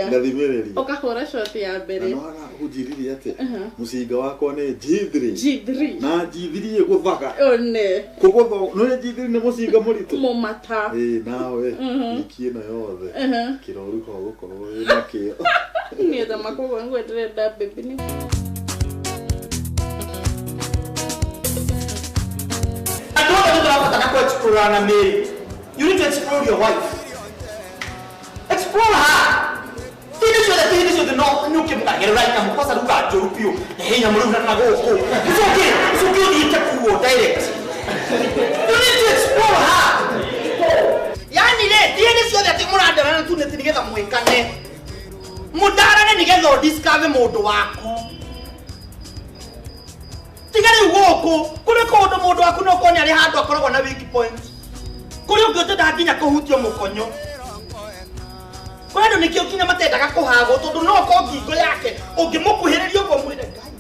Ngathimĩrĩria. Ũkahũra shot ya mbere. Na nĩwaga ũnjĩrire atĩ mũcinga wakwa nĩ G3. G3. Na G3 ĩgũthaga. One. Kũgũtha nĩ G3 nĩ mũcinga mũritũ. Mũmata. Ĩĩ nawe wiki ĩno yothe. Kĩroruha ũgũkorwo wĩna kĩo. Niĩ thamaka ũguo nĩguo ndĩrenda baby nĩ. Andũ othe nĩ tũrabatara kũ-explore na mĩĩrĩ. You need to explore your wife. Explore her. Hĩndĩ ciothe ti hĩndĩ ciothe no nĩ ũkĩmũkagerera nyamũ kwanza ruga njũru biũ. He nyamũ rĩu na gũkũ. Ũcoke ũcoke ũthiĩte kuo direct. You need to explore her. Yani rĩ ti hĩndĩ ciothe atĩ mũrandarana tu nĩ nĩgetha mwĩkane. Mũndarane nĩgetha ũdiscover mũndũ waku. Tiga rĩu gũkũ kũrĩ kũndũ mũndũ waku no korwo nĩ arĩ handũ akoragwo na weak point. Kũrĩ ũngĩ ũtendaga nginya kũhutio mũkonyo. Kũrĩ andũ nĩkĩo nginya matendaga kũhagwo tondũ no okorwo ngingo yake ũngĩmũkuhĩrĩria ũguo mwĩre Ngai.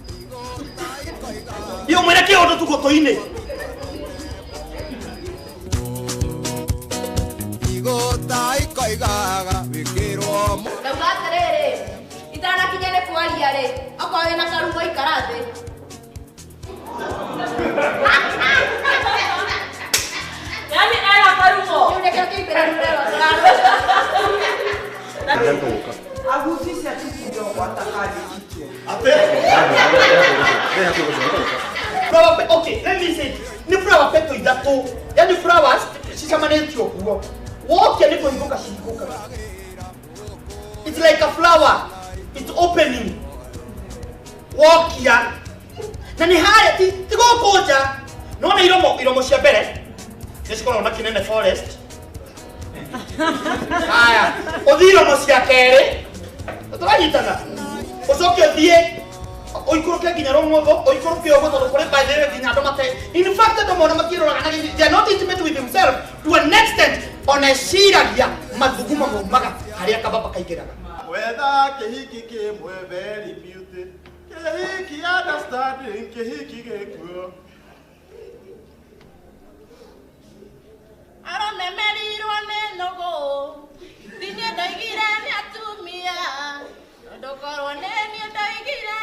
Ĩ ũmwĩre kĩũndũ tu gũtũ-inĩ. Ndauga atĩrĩrĩ, itanakinya nĩ kwaria rĩ, okorwo wĩna karugo ikara thĩ. Yaani ena karugo. Rĩu nĩkĩo kĩingĩra rũrero. Agusisha tu kidogo hata hadi kichwa. Flower okay, let me say it. Ni flower peto ithatũ. Yaani flowers cicamanĩtio ũguo. Wokia nĩ kũhingũka cihingũkaga. It's like a flower. It's opening. Wokia. Na nĩ harĩa ti ti gũkũ nja. Nĩwona iromo iromo cia mbere nĩ cikoragwo na kĩnene forest. Haya, ũthiĩ iromo cia kerĩ. Tũranyitana. Ũcoke ũthiĩ ũikũrũke nginya rũng'ũthũ, ũikũrũke ũguo tondũ kũrĩ by the way nginya andũ mate. In fact andũ mona matiĩroraga na they are not intimate with himself to an extent ona eciragia mathugumo maumaga harĩa kababa kaingĩraga. Wetha kĩhiki kĩmwe very beauty. Kĩhiki understanding kĩhiki gĩkuo. Aromemerirwo nĩ nũgũ. Ti niĩ ndoigire nĩ atumia. Tondũ korwo nĩ niĩ ndoigire,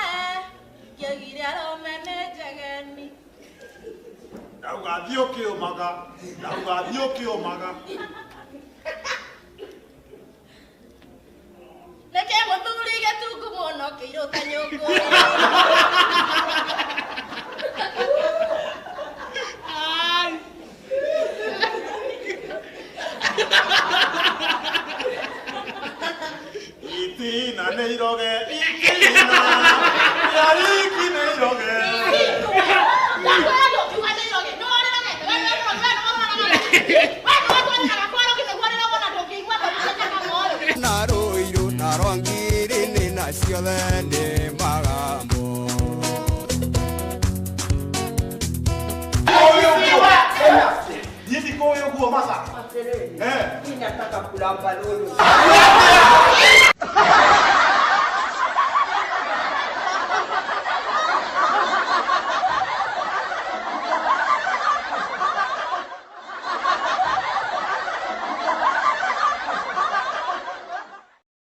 ingĩoigire arũme nĩ njegeni. Ndauga thiĩ ũkĩũmaga. Ndauga thiĩ ũkĩũmaga. Nĩkĩ mũthuri gĩtungu mũno kĩirũ ta nyũngũ? Itina nĩ iroge. Itina. Yariki nĩ iroge. Niĩ ndikũĩ ũguo maca. Mimi nataka kulamba lolo.